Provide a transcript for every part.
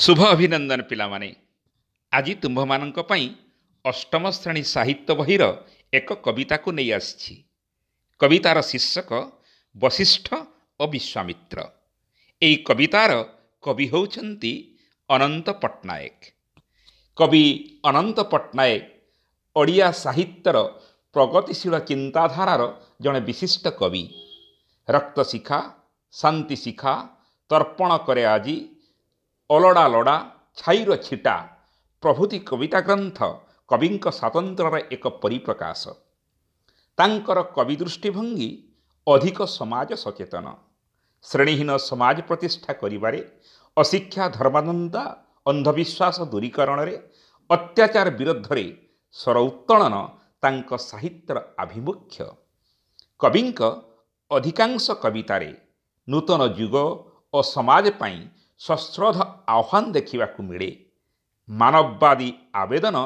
ଶୁଭ ଅଭିନନ୍ଦନ ପିଲାମାନେ। ଆଜି ତୁମ୍ଭମାନଙ୍କ ପାଇଁ ଅଷ୍ଟମ ଶ୍ରେଣୀ ସାହିତ୍ୟ ବହିର ଏକ କବିତାକୁ ନେଇ ଆସିଛି। କବିତାର ଶୀର୍ଷକ ବଶିଷ୍ଠ ଓ ବିଶ୍ୱାମିତ୍ର। ଏହି କବିତାର କବି ହେଉଛନ୍ତି ଅନନ୍ତ ପଟ୍ଟନାୟକ। କବି ଅନନ୍ତ ପଟ୍ଟନାୟକ ଓଡ଼ିଆ ସାହିତ୍ୟର ପ୍ରଗତିଶୀଳ ଚିନ୍ତାଧାରାର ଜଣେ ବିଶିଷ୍ଟ କବି। ରକ୍ତଶିଖା, ଶାନ୍ତିଶିଖା, ତର୍ପଣ କରେ ଆଜି, ଅଲୋଡ଼ା ଲୋଡ଼ା, ଛାଇର ଛିଟା ପ୍ରଭୃତି କବିତା ଗ୍ରନ୍ଥ କବିଙ୍କ ସ୍ୱାତନ୍ତ୍ର୍ୟର ଏକ ପରିପ୍ରକାଶ। ତାଙ୍କର କବି ଦୃଷ୍ଟିଭଙ୍ଗୀ ଅଧିକ ସମାଜ ସଚେତନ। ଶ୍ରେଣୀହୀନ ସମାଜ ପ୍ରତିଷ୍ଠା କରିବାରେ, ଅଶିକ୍ଷା, ଧର୍ମାନ୍ଧତା, ଅନ୍ଧବିଶ୍ୱାସ ଦୂରୀକରଣରେ, ଅତ୍ୟାଚାର ବିରୁଦ୍ଧରେ ସ୍ୱର ଉତ୍ତୋଳନ ତାଙ୍କ ସାହିତ୍ୟର ଆଭିମୁଖ୍ୟ। କବିଙ୍କ ଅଧିକାଂଶ କବିତାରେ ନୂତନ ଯୁଗ ଓ ସମାଜ ପାଇଁ ସଶ୍ରଦ୍ଧ ଆହ୍ୱାନ ଦେଖିବାକୁ ମିଳେ। ମାନବବାଦୀ ଆବେଦନ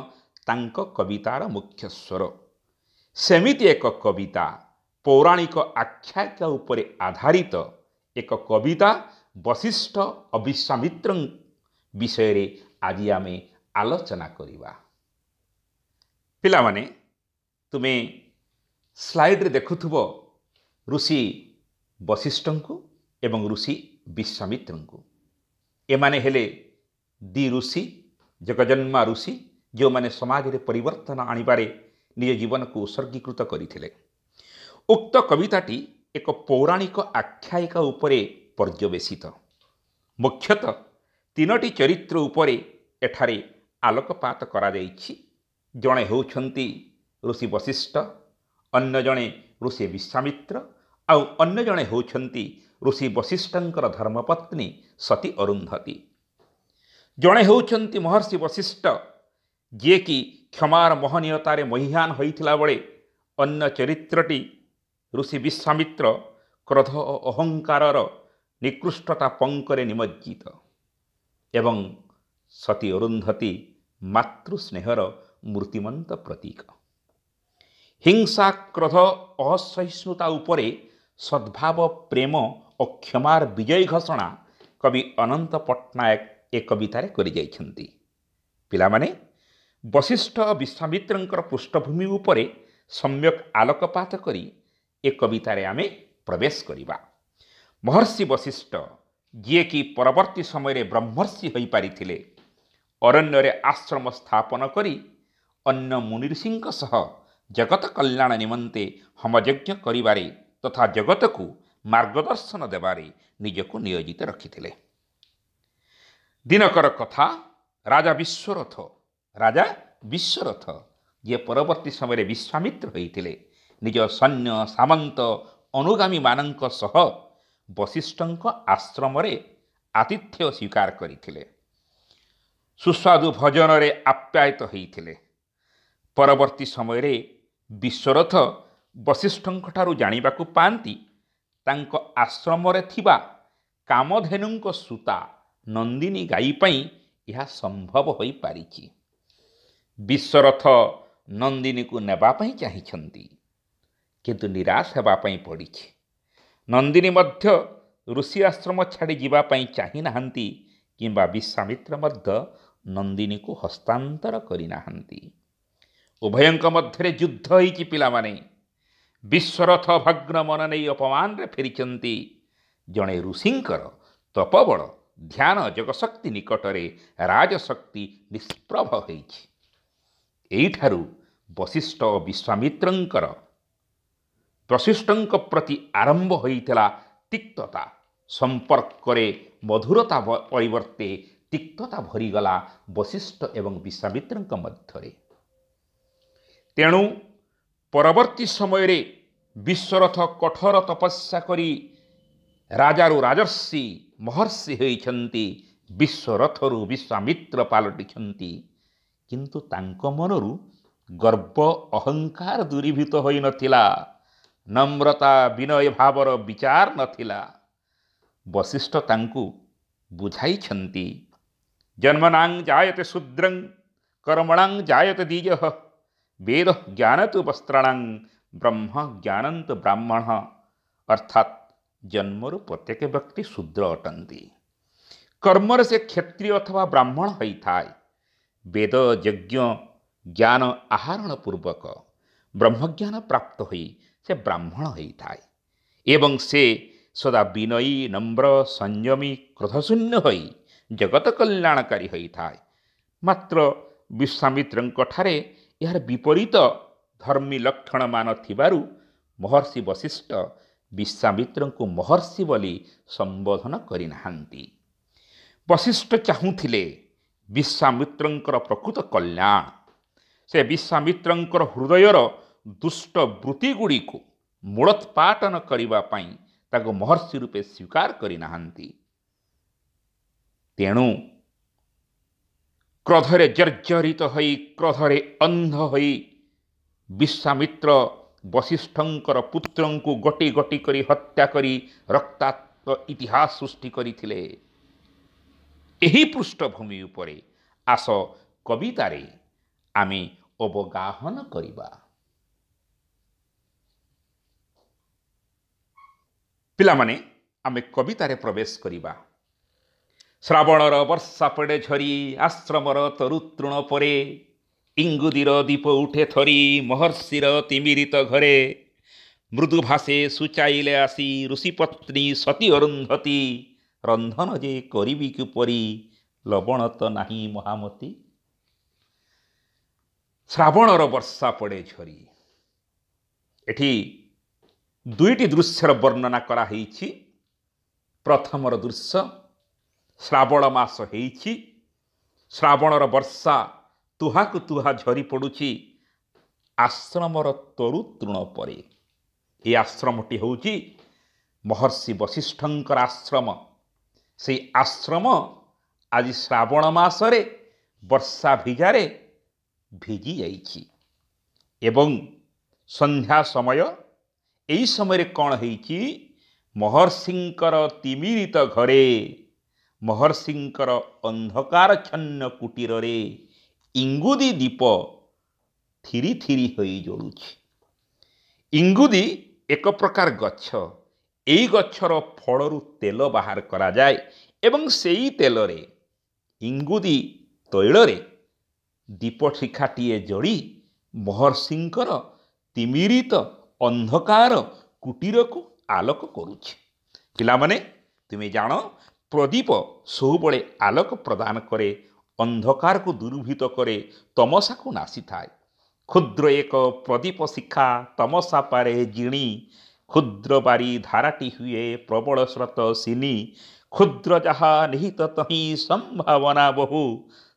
ତାଙ୍କ କବିତାର ମୁଖ୍ୟ ସ୍ୱର। ସେମିତି ଏକ କବିତା, ପୌରାଣିକ ଆଖ୍ୟାୟିକା ଉପରେ ଆଧାରିତ ଏକ କବିତା ବଶିଷ୍ଠ ଓ ବିଶ୍ୱାମିତ୍ର ବିଷୟରେ ଆଜି ଆମେ ଆଲୋଚନା କରିବା। ପିଲାମାନେ, ତୁମେ ସ୍ଲାଇଡ଼ରେ ଦେଖୁଥିବ ଋଷି ବଶିଷ୍ଠଙ୍କୁ ଏବଂ ଋଷି ବିଶ୍ୱାମିତ୍ରଙ୍କୁ। ଏମାନେ ହେଲେ ଦି ଋଷି, ଜଗଜନ୍ମା ଋଷି, ଯେଉଁମାନେ ସମାଜରେ ପରିବର୍ତ୍ତନ ଆଣିବାରେ ନିଜ ଜୀବନକୁ ଉତ୍ସର୍ଗୀକୃତ କରିଥିଲେ। ଉକ୍ତ କବିତାଟି ଏକ ପୌରାଣିକ ଆଖ୍ୟାୟିକା ଉପରେ ପର୍ଯ୍ୟବେସିତ। ମୁଖ୍ୟତଃ ତିନୋଟି ଚରିତ୍ର ଉପରେ ଏଠାରେ ଆଲୋକପାତ କରାଯାଇଛି। ଜଣେ ହେଉଛନ୍ତି ଋଷି ବଶିଷ୍ଠ, ଅନ୍ୟ ଜଣେ ଋଷି ବିଶ୍ୱାମିତ୍ର, ଆଉ ଅନ୍ୟ ଜଣେ ହେଉଛନ୍ତି ଋଷି ବଶିଷ୍ଠଙ୍କର ଧର୍ମପତ୍ନୀ ସତୀ ଅରୁନ୍ଧତୀ। ଜଣେ ହେଉଛନ୍ତି ମହର୍ଷି ବଶିଷ୍ଠ, ଯିଏକି କ୍ଷମାର ମହନୀୟତାରେ ମହିୟାନ ହୋଇଥିଲା ବେଳେ ଅନ୍ୟ ଚରିତ୍ରଟି ଋଷି ବିଶ୍ୱାମିତ୍ର କ୍ରୋଧ ଓ ଅହଙ୍କାରର ନିକୃଷ୍ଟତା ପଙ୍କରେ ନିମଜ୍ଜିତ, ଏବଂ ସତୀ ଅରୁନ୍ଧତୀ ମାତୃସ୍ନେହର ମୂର୍ତ୍ତିମନ୍ତ ପ୍ରତୀକ। ହିଂସା, କ୍ରୋଧ, ଅସହିଷ୍ଣୁତା ଉପରେ ସଦ୍ଭାବ, ପ୍ରେମ ଓ କ୍ଷମାର ବିଜୟ ଘୋଷଣା କବି ଅନନ୍ତ ପଟ୍ଟନାୟକ ଏ କବିତାରେ କରିଯାଇଛନ୍ତି। ପିଲାମାନେ, ବଶିଷ୍ଠ ବିଶ୍ୱାମିତ୍ରଙ୍କର ପୃଷ୍ଠଭୂମି ଉପରେ ସମ୍ୟକ ଆଲୋକପାତ କରି ଏ କବିତାରେ ଆମେ ପ୍ରବେଶ କରିବା। ମହର୍ଷି ବଶିଷ୍ଠ, ଯିଏକି ପରବର୍ତ୍ତୀ ସମୟରେ ବ୍ରହ୍ମର୍ଷି ହୋଇପାରିଥିଲେ, ଅରଣ୍ୟରେ ଆଶ୍ରମ ସ୍ଥାପନ କରି ଅନ୍ୟ ମୁନିଋଷିଙ୍କ ସହ ଜଗତ କଲ୍ୟାଣ ନିମନ୍ତେ ହୋମଯଜ୍ଞ କରିବାରେ ତଥା ଜଗତକୁ ମାର୍ଗଦର୍ଶନ ଦେବାରେ ନିଜକୁ ନିୟୋଜିତ ରଖିଥିଲେ। ଦିନକର କଥା, ରାଜା ବିଶ୍ୱରଥ, ଯିଏ ପରବର୍ତ୍ତୀ ସମୟରେ ବିଶ୍ୱାମିତ୍ର ହୋଇଥିଲେ, ନିଜ ସୈନ୍ୟ ସାମନ୍ତ ଅନୁଗାମୀମାନଙ୍କ ସହ ବଶିଷ୍ଠଙ୍କ ଆଶ୍ରମରେ ଆତିଥ୍ୟ ସ୍ୱୀକାର କରିଥିଲେ। ସୁସ୍ୱାଦୁ ଭୋଜନରେ ଆପ୍ୟାୟିତ ହୋଇଥିଲେ। ପରବର୍ତ୍ତୀ ସମୟରେ ବିଶ୍ୱରଥ ବଶିଷ୍ଠଙ୍କଠାରୁ ଜାଣିବାକୁ ପାଆନ୍ତି ତାଙ୍କ ଆଶ୍ରମରେ ଥିବା କାମଧେନୁଙ୍କ ସୂତା ନନ୍ଦିନୀ ଗାଈ ପାଇଁ ଏହା ସମ୍ଭବ ହୋଇପାରିଛି। ବିଶ୍ୱରଥ ନନ୍ଦିନୀକୁ ନେବା ପାଇଁ ଚାହିଁଛନ୍ତି, କିନ୍ତୁ ନିରାଶ ହେବା ପାଇଁ ପଡ଼ିଛି। ନନ୍ଦିନୀ ମଧ୍ୟ ଋଷି ଆଶ୍ରମ ଛାଡ଼ି ଯିବା ପାଇଁ ଚାହିଁନାହାନ୍ତି, କିମ୍ବା ବିଶ୍ୱାମିତ୍ର ମଧ୍ୟ ନନ୍ଦିନୀକୁ ହସ୍ତାନ୍ତର କରିନାହାନ୍ତି। ଉଭୟଙ୍କ ମଧ୍ୟରେ ଯୁଦ୍ଧ ହେଇଛି। ପିଲାମାନେ, ବିଶ୍ୱରଥ ଭଗ୍ନ ମନ ନେଇ ଅପମାନରେ ଫେରିଛନ୍ତି। ଜଣେ ଋଷିଙ୍କର ତପବଳ, ଧ୍ୟାନ, ଯୋଗଶକ୍ତି ନିକଟରେ ରାଜଶକ୍ତି ନିଷ୍ପ୍ରଭ ହୋଇଛି। ଏଇଠାରୁ ବଶିଷ୍ଠ ଓ ବିଶ୍ୱାମିତ୍ରଙ୍କର ବଶିଷ୍ଠଙ୍କ ପ୍ରତି ଆରମ୍ଭ ହୋଇଥିଲା ତିକ୍ତତା। ସମ୍ପର୍କରେ ମଧୁରତା ପରିବର୍ତ୍ତେ ତିକ୍ତତା ଭରିଗଲା ବଶିଷ୍ଠ ଏବଂ ବିଶ୍ୱାମିତ୍ରଙ୍କ ମଧ୍ୟରେ। ତେଣୁ ପରବର୍ତ୍ତୀ ସମୟରେ ବିଶ୍ୱରଥ କଠୋର ତପସ୍ୟା କରି ରାଜାରୁ ରାଜର୍ଷି ମହର୍ଷି ହୋଇଛନ୍ତି, ବିଶ୍ୱରଥରୁ ବିଶ୍ୱାମିତ୍ର ପାଲଟିଛନ୍ତି। କିନ୍ତୁ ତାଙ୍କ ମନରୁ ଗର୍ବ ଅହଙ୍କାର ଦୂରୀଭୂତ ହୋଇନଥିଲା, ନମ୍ରତା ବିନୟ ଭାବର ବିଚାର ନଥିଲା। ବଶିଷ୍ଠ ତାଙ୍କୁ ବୁଝାଇଛନ୍ତି, ଜନ୍ମନାଂ ଜାୟତେ ଶୂଦ୍ରଂ କର୍ମଣାଂ ଜାୟତେ ଦ୍ୱିଜଃ, ବେଦ ଜ୍ଞାନତୁ ବସ୍ତ୍ରାଣାଂ ବ୍ରହ୍ମ ଜ୍ଞାନନ୍ତୁ ବ୍ରାହ୍ମଣ। ଅର୍ଥାତ୍ ଜନ୍ମରୁ ପ୍ରତ୍ୟେକ ବ୍ୟକ୍ତି ଶୂଦ୍ର ଅଟନ୍ତି, କର୍ମରେ ସେ କ୍ଷତ୍ରିୟ ଅଥବା ବ୍ରାହ୍ମଣ ହୋଇଥାଏ। ବେଦ ଯଜ୍ଞ ଜ୍ଞାନ ଆହରଣ ପୂର୍ବକ ବ୍ରହ୍ମଜ୍ଞାନ ପ୍ରାପ୍ତ ହୋଇ ସେ ବ୍ରାହ୍ମଣ ହୋଇଥାଏ ଏବଂ ସେ ସଦା ବିନୟୀ, ନମ୍ର, ସଂୟମୀ, କ୍ରୋଧଶୂନ୍ୟ ହୋଇ ଜଗତ କଲ୍ୟାଣକାରୀ ହୋଇଥାଏ। ମାତ୍ର ବିଶ୍ୱାମିତ୍ରଙ୍କ ଠାରେ ଏହାର ବିପରୀତ ଧର୍ମୀ ଲକ୍ଷଣମାନ ଥିବାରୁ ମହର୍ଷି ବଶିଷ୍ଠ ବିଶ୍ୱାମିତ୍ରଙ୍କୁ ମହର୍ଷି ବୋଲି ସମ୍ବୋଧନ କରିନାହାନ୍ତି। ବଶିଷ୍ଠ ଚାହୁଁଥିଲେ ବିଶ୍ୱାମିତ୍ରଙ୍କର ପ୍ରକୃତ କଲ୍ୟାଣ। ସେ ବିଶ୍ୱାମିତ୍ରଙ୍କର ହୃଦୟର ଦୁଷ୍ଟ ବୃତ୍ତିଗୁଡ଼ିକୁ ମୂଳୋତ୍ପାଟନ କରିବା ପାଇଁ ତାକୁ ମହର୍ଷି ରୂପେ ସ୍ୱୀକାର କରିନାହାନ୍ତି। ତେଣୁ କ୍ରୋଧରେ ଜର୍ଜରିତ ହୋଇ, କ୍ରୋଧରେ ଅନ୍ଧ ହୋଇ ବିଶ୍ୱାମିତ୍ର ବଶିଷ୍ଠଙ୍କର ପୁତ୍ରଙ୍କୁ ଗୋଟି ଗୋଟି କରି ହତ୍ୟା କରି ରକ୍ତାକ୍ତ ଇତିହାସ ସୃଷ୍ଟି କରିଥିଲେ। ଏହି ପୃଷ୍ଠଭୂମି ଉପରେ ଆସ କବିତାରେ ଆମେ ଅବଗାହନ କରିବା। ପିଲାମାନେ, ଆମେ କବିତାରେ ପ୍ରବେଶ କରିବା। ଶ୍ରାବଣର ବର୍ଷା ପଡ଼େ ଝରି, ଆଶ୍ରମର ତରୁତୃଣ ପରେ, ଇଙ୍ଗୁଦିର ଦୀପ ଉଠେ ଥରି, ମହର୍ଷିର ତିମିରିତ ଘରେ। ମୃଦୁ ଭାଷେ ସୂଚାଇଲେ ଆସି ଋଷିପତ୍ନୀ ସତୀ ଅରୁନ୍ଧତୀ, ରନ୍ଧନ ଯେ କରିବି କିପରି, ଲବଣ ତ ନାହିଁ ମହାମତି। ଶ୍ରାବଣର ବର୍ଷା ପଡ଼େ ଝରି। ଏଠି ଦୁଇଟି ଦୃଶ୍ୟର ବର୍ଣ୍ଣନା କରାହେଇଛି। ପ୍ରଥମର ଦୃଶ୍ୟ, ଶ୍ରାବଣ ମାସ ହେଇଛି, ଶ୍ରାବଣର ବର୍ଷା ତୁହାକୁ ତୁହା ଝରି ପଡ଼ୁଛି ଆଶ୍ରମର ତରୁ ତୃଣ ପରେ। ଏ ଆଶ୍ରମଟି ହେଉଛି ମହର୍ଷି ବଶିଷ୍ଠଙ୍କର ଆଶ୍ରମ। ସେଇ ଆଶ୍ରମ ଆଜି ଶ୍ରାବଣ ମାସରେ ବର୍ଷା ଭିଜାରେ ଭିଜି ଯାଇଛି ଏବଂ ସନ୍ଧ୍ୟା ସମୟ। ଏହି ସମୟରେ କ'ଣ ହେଇଛି? ମହର୍ଷିଙ୍କର ତିମିରିତ ଘରେ, ମହର୍ଷିଙ୍କର ଅନ୍ଧକାରଚ୍ଛନ୍ନ କୁଟୀରରେ ଇଙ୍ଗୁଦି ଦୀପ ଥିରି ଥିରି ହୋଇ ଜଳୁଛି। ଇଙ୍ଗୁଦି ଏକ ପ୍ରକାର ଗଛ। ଏଇ ଗଛର ଫଳରୁ ତେଲ ବାହାର କରାଯାଏ ଏବଂ ସେଇ ତେଲରେ, ଇଙ୍ଗୁଦି ତୈଳରେ ଦୀପ ଶିଖାଟିଏ ଜଳି ମହର୍ଷିଙ୍କର ତିମିରିତ ଅନ୍ଧକାର କୁଟୀରକୁ ଆଲୋକ କରୁଛି। ପିଲାମାନେ, ତୁମେ ଜାଣ, ପ୍ରଦୀପ ସବୁବେଳେ ଆଲୋକ ପ୍ରଦାନ କରେ, ଅନ୍ଧକାରକୁ ଦୂରୀଭୂତ କରେ, ତମସାକୁ ନାଶିଥାଏ। କ୍ଷୁଦ୍ର ଏକ ପ୍ରଦୀପ ଶିଖା ତମସା ପାରେ ଜିଣି, କ୍ଷୁଦ୍ର ବାରି ଧାରାଟି ହୁଏ ପ୍ରବଳ ସ୍ରୋତ ସିନି, କ୍ଷୁଦ୍ର ଯାହା ନିହିତ ତହିଁ ସମ୍ଭାବନା ବହୁ,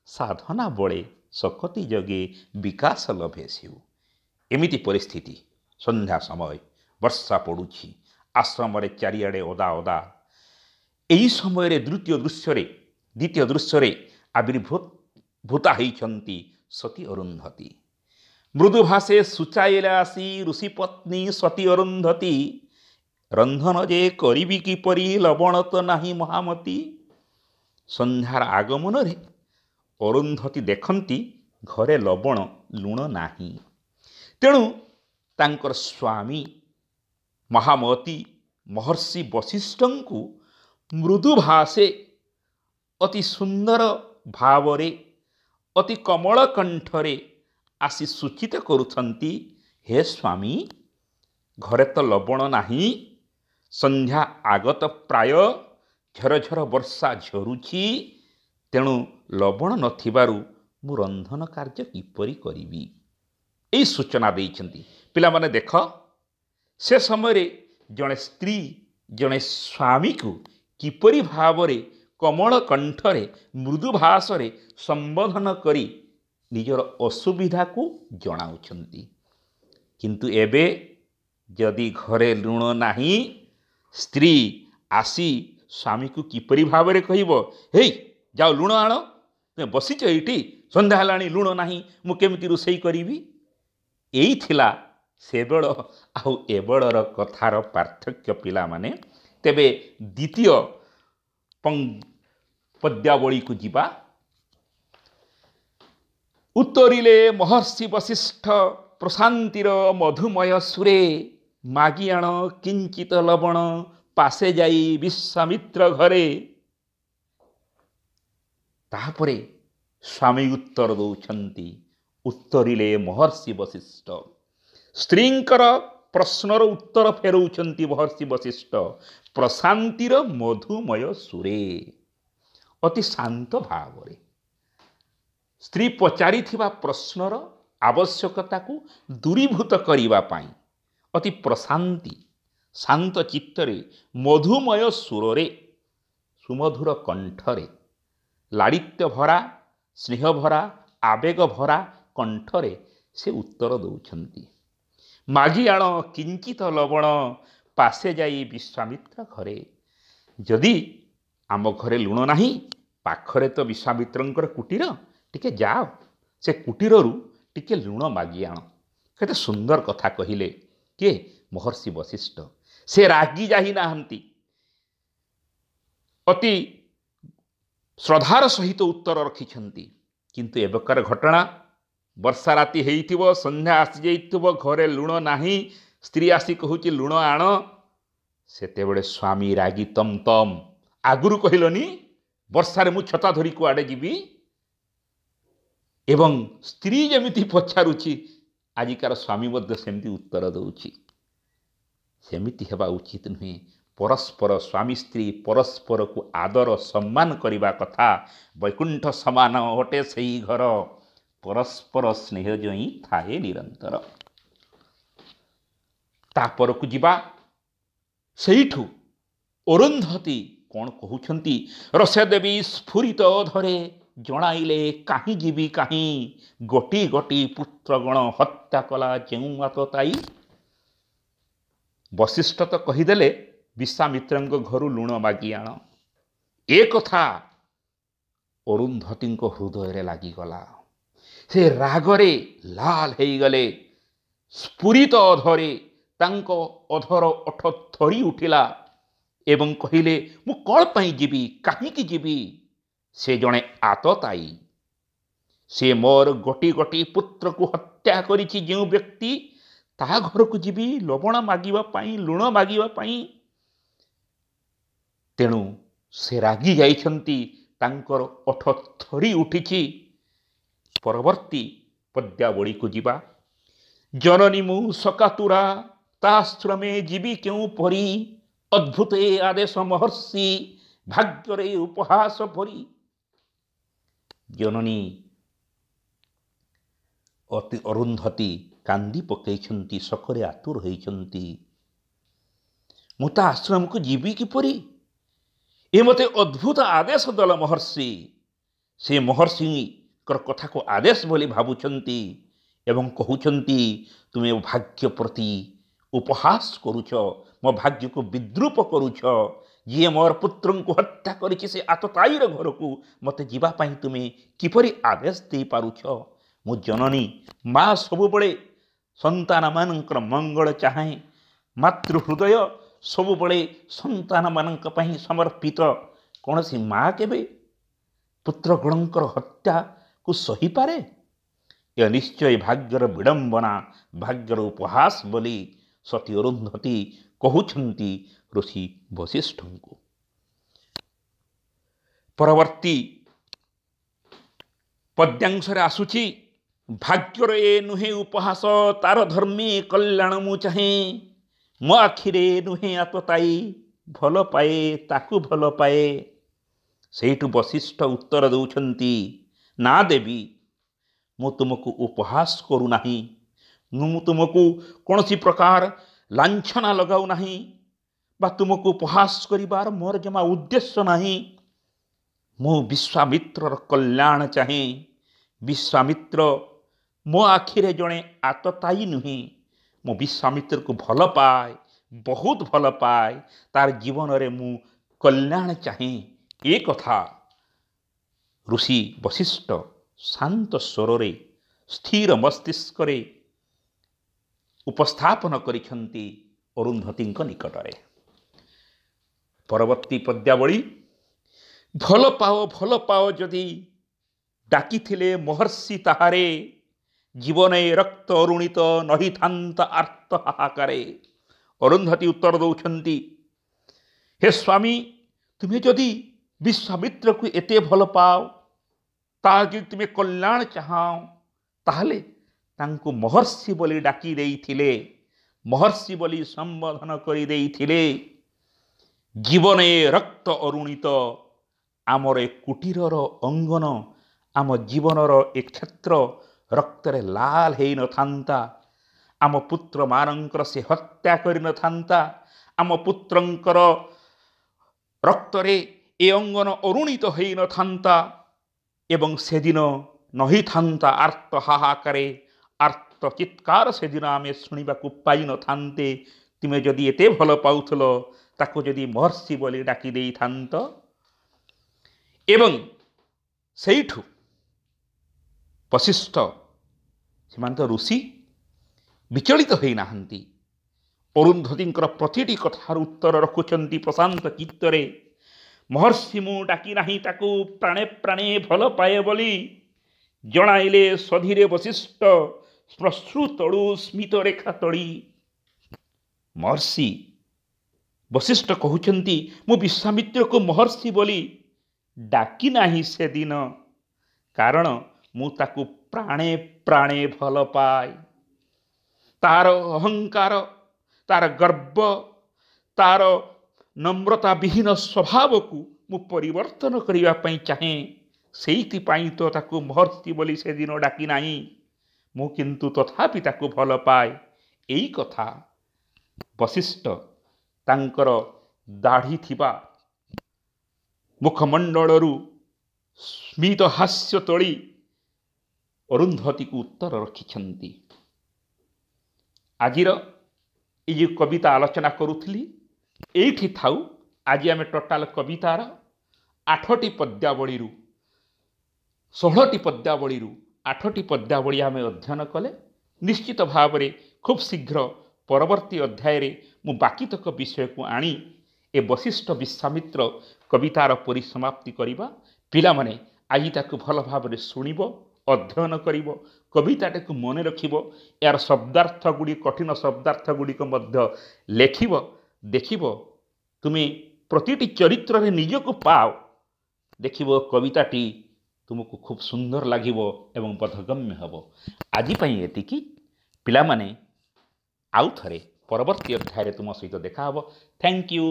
ସାଧନା ବଳେ ଶକତି ଯୋଗେ ବିକାଶ ଲଭେ ସିଉ। ଏମିତି ପରିସ୍ଥିତି, ସନ୍ଧ୍ୟା ସମୟ, ବର୍ଷା ପଡ଼ୁଛି, ଆଶ୍ରମରେ ଚାରିଆଡ଼େ ଓଦା ଓଦା। ଏହି ସମୟରେ ଦ୍ୱିତୀୟ ଦୃଶ୍ୟରେ ଆବିର୍ଭୂତା ହେଇଛନ୍ତି ସତୀ ଅରୁନ୍ଧତୀ। ମୃଦୁଭାଷେ ସୂଚାଇଲେ ଆସି ଋଷିପତ୍ନୀ ସତୀ ଅରୁନ୍ଧତୀ, ରନ୍ଧନ ଯେ କରିବି କିପରି, ଲବଣ ତ ନାହିଁ ମହାମତି। ସନ୍ଧ୍ୟାର ଆଗମନରେ ଅରୁନ୍ଧତୀ ଦେଖନ୍ତି ଘରେ ଲବଣ ଲୁଣ ନାହିଁ। ତେଣୁ ତାଙ୍କର ସ୍ୱାମୀ ମହାମତି ମହର୍ଷି ବଶିଷ୍ଠଙ୍କୁ ମୃଦୁଭାଷେ, ଅତି ସୁନ୍ଦର ଭାବରେ, ଅତି କମଳ କଣ୍ଠରେ ଆସି ସୂଚିତ କରୁଛନ୍ତି, ହେ ସ୍ୱାମୀ, ଘରେ ତ ଲବଣ ନାହିଁ, ସନ୍ଧ୍ୟା ଆଗତ ପ୍ରାୟ, ଝରଝର ବର୍ଷା ଝରୁଛି, ତେଣୁ ଲବଣ ନଥିବାରୁ ମୁଁ ରନ୍ଧନ କାର୍ଯ୍ୟ କିପରି କରିବି? ଏଇ ସୂଚନା ଦେଇଛନ୍ତି। ପିଲାମାନେ ଦେଖ, ସେ ସମୟରେ ଜଣେ ସ୍ତ୍ରୀ ଜଣେ ସ୍ୱାମୀକୁ କିପରି ଭାବରେ କମଳ କଣ୍ଠରେ ମୃଦୁଭାଷରେ ସମ୍ବୋଧନ କରି ନିଜର ଅସୁବିଧାକୁ ଜଣାଉଛନ୍ତି। କିନ୍ତୁ ଏବେ ଯଦି ଘରେ ଲୁଣ ନାହିଁ, ସ୍ତ୍ରୀ ଆସି ସ୍ୱାମୀକୁ କିପରି ଭାବରେ କହିବ, ହେଇ ଯାଅ ଲୁଣ ଆଣ, ତୁମେ ବସିଛ ଏଇଠି, ସନ୍ଧ୍ୟା ହେଲାଣି, ଲୁଣ ନାହିଁ, ମୁଁ କେମିତି ରୋଷେଇ କରିବି? ଏଇ ଥିଲା ସେବେଳ ଆଉ ଏବେଳର କଥାର ପାର୍ଥକ୍ୟ ପିଲାମାନେ। ତେବେ ଦ୍ୱିତୀୟ ପଦ୍ୟାବଳୀକୁ ଯିବା। ଉତ୍ତରିଲେ ମହର୍ଷି ବଶିଷ୍ଠ ପ୍ରଶାନ୍ତିର ମଧୁମୟ ସୁରେ, ମାଗିଆଣ କିଞ୍ଚିତ ଲବଣ ପାଶେ ଯାଇ ବିଶ୍ୱାମିତ୍ର ଘରେ। ତାପରେ ସ୍ୱାମୀ ଉତ୍ତର ଦେଉଛନ୍ତି। ଉତ୍ତରିଲେ ମହର୍ଷି ବଶିଷ୍ଠ, ସ୍ତ୍ରୀଙ୍କର ପ୍ରଶ୍ନର ଉତ୍ତର ଫେରଉଛନ୍ତି ମହର୍ଷି ବଶିଷ୍ଠ ପ୍ରଶାନ୍ତିର ମଧୁମୟ ସୁରେ, ଅତି ଶାନ୍ତ ଭାବରେ ସ୍ତ୍ରୀ ପଚାରିଥିବା ପ୍ରଶ୍ନର ଆବଶ୍ୟକତାକୁ ଦୂରୀଭୂତ କରିବା ପାଇଁ ଅତି ପ୍ରଶାନ୍ତି ଶାନ୍ତ ଚିତ୍ତରେ ମଧୁମୟ ସୁରରେ, ସୁମଧୁର କଣ୍ଠରେ, ଲାଳିତ୍ୟ ଭରା ସ୍ନେହ ଭରା ଆବେଗ ଭରା କଣ୍ଠରେ ସେ ଉତ୍ତର ଦେଉଛନ୍ତି। ମାଗିଆଣ କିଞ୍ଚିତ ଲବଣ ପାଶେ ଯାଇ ବିଶ୍ୱାମିତ୍ର ଘରେ। ଯଦି ଆମ ଘରେ ଲୁଣ ନାହିଁ, ପାଖରେ ତ ବିଶ୍ୱାମିତ୍ରଙ୍କର କୁଟୀର, ଟିକେ ଯାଅ ସେ କୁଟୀରରୁ ଟିକେ ଲୁଣ ମାଗି ଆଣ। କେତେ ସୁନ୍ଦର କଥା କହିଲେ କିଏ? ମହର୍ଷି ବଶିଷ୍ଠ। ସେ ରାଗି ଯାଇ ନାହାନ୍ତି, ଅତି ଶ୍ରଦ୍ଧାର ସହିତ ଉତ୍ତର ରଖିଛନ୍ତି। କିନ୍ତୁ ଏବେକାର ଘଟଣା, ବର୍ଷା ରାତି ହେଇଥିବ, ସନ୍ଧ୍ୟା ଆସିଯାଇଥିବ, ଘରେ ଲୁଣ ନାହିଁ, ସ୍ତ୍ରୀ ଆସି କହୁଛି ଲୁଣ ଆଣ। ସେତେବେଳେ ସ୍ୱାମୀ ରାଗି ତମ ତମ, ଆଗରୁ କହିଲନି ବର୍ଷାରେ ମୁଁ ଛତା ଧରି କୁଆଡ଼େ ଯିବି? ଏବଂ ସ୍ତ୍ରୀ ଯେମିତି ପଚାରୁଛି, ଆଜିକାର ସ୍ୱାମୀ ମଧ୍ୟ ସେମିତି ଉତ୍ତର ଦେଉଛି। ସେମିତି ହେବା ଉଚିତ ନୁହେଁ। ପରସ୍ପର ସ୍ୱାମୀ ସ୍ତ୍ରୀ ପରସ୍ପରକୁ ଆଦର ସମ୍ମାନ କରିବା କଥା। ବୈକୁଣ୍ଠ ସମାନ ଅଟେ ସେଇ ଘର, ପରସ୍ପର ସ୍ନେହ ଜଇଁ ଥାଏ ନିରନ୍ତର। ତାପରକୁ ଯିବା, ସେଇଠୁ ଅରୁନ୍ଧତୀ କ'ଣ କହୁଛନ୍ତି? ରସେ ଦେବୀ ସ୍ଫୁରିତ ଧରେ ଜଣାଇଲେ କାହିଁ ଯିବି କାହିଁ, ଗୋଟି ଗୋଟି ପୁତ୍ରଗଣ ହତ୍ୟା କଲା ଯେଉଁ ଆତତାୟୀ। ବଶିଷ୍ଠ ତ କହିଦେଲେ ବିଶ୍ୱାମିତ୍ରଙ୍କ ଘରୁ ଲୁଣ ମାଗି ଆଣ। ଏ କଥା ଅରୁନ୍ଧତୀଙ୍କ ହୃଦୟରେ ଲାଗିଗଲା। ସେ ରାଗରେ ଲାଲ ହେଇଗଲେ। ସ୍ଫୁରିତ ଅଧରେ ତାଙ୍କ ଅଧର ଓଠ ଥରି ଉଠିଲା ଏବଂ କହିଲେ, ମୁଁ କ'ଣ ପାଇଁ ଯିବି, କାହିଁକି ଯିବି? ସେ ଜଣେ ଆତତାୟୀ, ସେ ମୋର ଗୋଟି ଗୋଟି ପୁତ୍ରକୁ ହତ୍ୟା କରିଛି ଯେଉଁ ବ୍ୟକ୍ତି, ତା ଘରକୁ ଯିବି ଲବଣ ମାଗିବା ପାଇଁ, ଲୁଣ ମାଗିବା ପାଇଁ? ତେଣୁ ସେ ରାଗି ଯାଇଛନ୍ତି, ତାଙ୍କର ଓଠ ଥରି ଉଠିଛି। ପରବର୍ତ୍ତୀ ପଦ୍ୟାବଳୀକୁ ଯିବା। ଜନନୀ ମୁଁ ସକାତୁରା, ତାଶ୍ରମେ ଯିବି କେଉଁ ପରି, ଅଦ୍ଭୁତ ଏ ଆଦେଶ ମହର୍ଷି, ଭାଗ୍ୟରେ ଉପହାସ ପରି। ଜନନୀ ଅତି ଅରୁନ୍ଧତୀ କାନ୍ଦି ପକେଇଛନ୍ତି, ଶୋକରେ ଆତୁର ହେଇଛନ୍ତି। ମୁଁ ତା ଆଶ୍ରମକୁ ଯିବି କିପରି? ଏ ମୋତେ ଅଦ୍ଭୁତ ଆଦେଶ ଦେଲା ମହର୍ଷି। ସେ ମହର୍ଷିଙ୍କର କଥାକୁ ଆଦେଶ ବୋଲି ଭାବୁଛନ୍ତି ଏବଂ କହୁଛନ୍ତି, ତୁମେ ଭାଗ୍ୟ ପ୍ରତି ଉପହାସ କରୁଛ, ମୋ ଭାଗ୍ୟକୁ ବିଦ୍ରୂପ କରୁଛ। ଯିଏ ମୋର ପୁତ୍ରଙ୍କୁ ହତ୍ୟା କରିଛି ସେ ଆତତାୟୀର ଘରକୁ ମୋତେ ଯିବା ପାଇଁ ତୁମେ କିପରି ଆଦେଶ ଦେଇପାରୁଛ? ମୁଁ ଜନନୀ, ମା ସବୁବେଳେ ସନ୍ତାନମାନଙ୍କର ମଙ୍ଗଳ ଚାହେଁ। ମାତୃ ହୃଦୟ ସବୁବେଳେ ସନ୍ତାନମାନଙ୍କ ପାଇଁ ସମର୍ପିତ। କୌଣସି ମା କେବେ ପୁତ୍ରଗଣଙ୍କର ହତ୍ୟାକୁ ସହିପାରେ? ଏ ନିଶ୍ଚୟ ଭାଗ୍ୟର ବିଡ଼ମ୍ବନା, ଭାଗ୍ୟର ଉପହାସ ବୋଲି ସତୀ ଅରୁନ୍ଧତୀ କହୁଛନ୍ତି ଋଷି ବଶିଷ୍ଠଙ୍କୁ। ପରବର୍ତ୍ତୀ ପଦ୍ୟାଂଶରେ ଆସୁଛି, ଭାଗ୍ୟର ଏ ନୁହେଁ ଉପହାସ, ତାର ଧର୍ମେ କଲ୍ୟାଣ ମୁଁ ଚାହେଁ। ମୋ ଆଖିରେ ନୁହେଁ ଆତତାୟୀ, ଭଲ ପାଏ ତାକୁ ଭଲ ପାଏ। ସେଇଠୁ ବଶିଷ୍ଠ ଉତ୍ତର ଦେଉଛନ୍ତି, ନା ଦେବୀ, ମୁଁ ତୁମକୁ ଉପହାସ କରୁନାହିଁ, ମୁଁ ତୁମକୁ କୌଣସି ପ୍ରକାର ଲାଞ୍ଛନା ଲଗାଉନାହିଁ ବା ତୁମକୁ ଉପହାସ କରିବାର ମୋର ଜମା ଉଦ୍ଦେଶ୍ୟ ନାହିଁ। ମୁଁ ବିଶ୍ୱାମିତ୍ରର କଲ୍ୟାଣ ଚାହେଁ। ବିଶ୍ୱାମିତ୍ର ମୋ ଆଖିରେ ଜଣେ ଆତତାୟୀ ନୁହେଁ। ମୁଁ ବିଶ୍ୱାମିତ୍ରକୁ ଭଲ ପାଏ, ବହୁତ ଭଲ ପାଏ। ତାର ଜୀବନରେ ମୁଁ କଲ୍ୟାଣ ଚାହେଁ। ଏ କଥା ଋଷି ବଶିଷ୍ଠ ଶାନ୍ତ ସ୍ୱରରେ ସ୍ଥିର ମସ୍ତିଷ୍କରେ ଉପସ୍ଥାପନ କରିଛନ୍ତି ଅରୁନ୍ଧତୀଙ୍କ ନିକଟରେ। ପରବର୍ତ୍ତୀ ପଦ୍ୟାବଳୀ, ଭଲ ପାଅ ଭଲ ପାଅ ଯଦି ଡାକିଥିଲେ ମହର୍ଷି ତାହାରେ, ଜୀବନେ ରକ୍ତ ଅରୁଣିତ ନହିଥାନ୍ତା ଆର୍ତ୍ତ ହାହାକାରେ। ଅରୁନ୍ଧତୀ ଉତ୍ତର ଦେଉଛନ୍ତି, ହେ ସ୍ୱାମୀ, ତୁମେ ଯଦି ବିଶ୍ୱାମିତ୍ରକୁ ଏତେ ଭଲ ପାଅ, ତା ଯଦି ତୁମେ କଲ୍ୟାଣ ଚାହଁ, ତାହେଲେ ତାଙ୍କୁ ମହର୍ଷି ବୋଲି ଡାକି ଦେଇଥିଲେ, ମହର୍ଷି ବୋଲି ସମ୍ବୋଧନ କରିଦେଇଥିଲେ, ଜୀବନେ ରକ୍ତ ଅରୁଣିତ ଆମର ଏ କୁଟୀରର ଅଙ୍ଗନ, ଆମ ଜୀବନର ଏ କ୍ଷେତ୍ର ରକ୍ତରେ ଲାଲ ହେଇନଥାନ୍ତା, ଆମ ପୁତ୍ରମାନଙ୍କର ସେ ହତ୍ୟା କରିନଥାନ୍ତା, ଆମ ପୁତ୍ରଙ୍କର ରକ୍ତରେ ଏ ଅଙ୍ଗନ ଅରୁଣିତ ହେଇନଥାନ୍ତା ଏବଂ ସେଦିନ ନହିଥାନ୍ତା ଆର୍ତ୍ତ ହାହାକାରେ, ଆର୍ତ୍ତ ଚିତ୍କାର ସେଦିନ ଆମେ ଶୁଣିବାକୁ ପାଇନଥାନ୍ତେ। ତୁମେ ଯଦି ଏତେ ଭଲ ପାଉଥିଲ, ତାକୁ ଯଦି ମହର୍ଷି ବୋଲି ଡାକି ଦେଇଥାନ୍ତ। ଏବଂ ସେଇଠୁ ବଶିଷ୍ଠ, ସେମାନେ ତ ଋଷି, ବିଚଳିତ ହୋଇନାହାନ୍ତି। ଅରୁନ୍ଧତୀଙ୍କର ପ୍ରତିଟି କଥାର ଉତ୍ତର ରଖୁଛନ୍ତି ପ୍ରଶାନ୍ତ ଚିତ୍ତରେ। ମହର୍ଷି ମୁଁ ଡାକି ନାହିଁ ତାକୁ, ପ୍ରାଣେ ପ୍ରାଣେ ଭଲ ପାଏ ବୋଲି ଜଣାଇଲେ ସଧୀରେ ବଶିଷ୍ଠ, ଶ୍ମଶ୍ରୁ ତଳୁ ସ୍ମିତ ରେଖା ତଳି। ମହର୍ଷି ବଶିଷ୍ଠ କହୁଛନ୍ତି, ମୁଁ ବିଶ୍ୱାମିତ୍ରକୁ ମହର୍ଷି ବୋଲି ଡାକି ନାହିଁ ସେଦିନ, କାରଣ ମୁଁ ତାକୁ ପ୍ରାଣେ ପ୍ରାଣେ ଭଲ ପାଏ। ତାର ଅହଙ୍କାର, ତାର ଗର୍ବ, ତାର ନମ୍ରତା ବିହୀନ ସ୍ୱଭାବକୁ ମୁଁ ପରିବର୍ତ୍ତନ କରିବା ପାଇଁ ଚାହେଁ। ସେଇଥିପାଇଁ ତ ତାକୁ ମହର୍ଷି ବୋଲି ସେଦିନ ଡାକି ନାହିଁ, ମୁଁ କିନ୍ତୁ ତଥାପି ତାକୁ ଭଲ ପାଏ। ଏଇ କଥା ବଶିଷ୍ଠ ତାଙ୍କର ଦାଢ଼ି ଥିବା ମୁଖମଣ୍ଡଳରୁ ସ୍ମିତ ହାସ୍ୟ ତୋଳି ଅରୁନ୍ଧତୀକୁ ଉତ୍ତର ରଖିଛନ୍ତି। ଆଜିର ଏଇ ଯେଉଁ କବିତା ଆଲୋଚନା କରୁଥିଲି ଏଇଠି ଥାଉ। ଆଜି ଆମେ ଟୋଟାଲ କବିତାର 8ଟି ପଦ୍ୟାବଳୀରୁ, 16ଟି ପଦ୍ୟାବଳୀରୁ 8ଟି ପଦ୍ୟାବଳୀ ଆମେ ଅଧ୍ୟୟନ କଲେ। ନିଶ୍ଚିତ ଭାବରେ ଖୁବ୍ ଶୀଘ୍ର ପରବର୍ତ୍ତୀ ଅଧ୍ୟାୟରେ ମୁଁ ବାକିତକ ବିଷୟକୁ ଆଣି ଏ ବଶିଷ୍ଠ ବିଶ୍ୱାମିତ୍ର କବିତାର ପରିସମାପ୍ତି କରିବା। ପିଲାମାନେ ଆଜି ତାକୁ ଭଲ ଭାବରେ ଶୁଣିବ, ଅଧ୍ୟୟନ କରିବ, କବିତାଟାକୁ ମନେ ରଖିବ, ଏହାର ଶବ୍ଦାର୍ଥ ଗୁଡ଼ିକ, କଠିନ ଶବ୍ଦାର୍ଥ ଗୁଡ଼ିକ ମଧ୍ୟ ଲେଖିବ। ଦେଖିବ ତୁମେ ପ୍ରତିଟି ଚରିତ୍ରରେ ନିଜକୁ ପାଅ, ଦେଖିବ କବିତାଟି ତୁମକୁ ଖୁବ୍ ସୁନ୍ଦର ଲାଗିବ ଏବଂ ବୋଧଗମ୍ୟ ହେବ। ଆଜି ପାଇଁ ଏତିକି ପିଲାମାନେ, ଆଉ ଥରେ ପରବର୍ତ୍ତୀ ଅଧ୍ୟାୟରେ ତୁମ ସହିତ ଦେଖାହେବ। Thank you.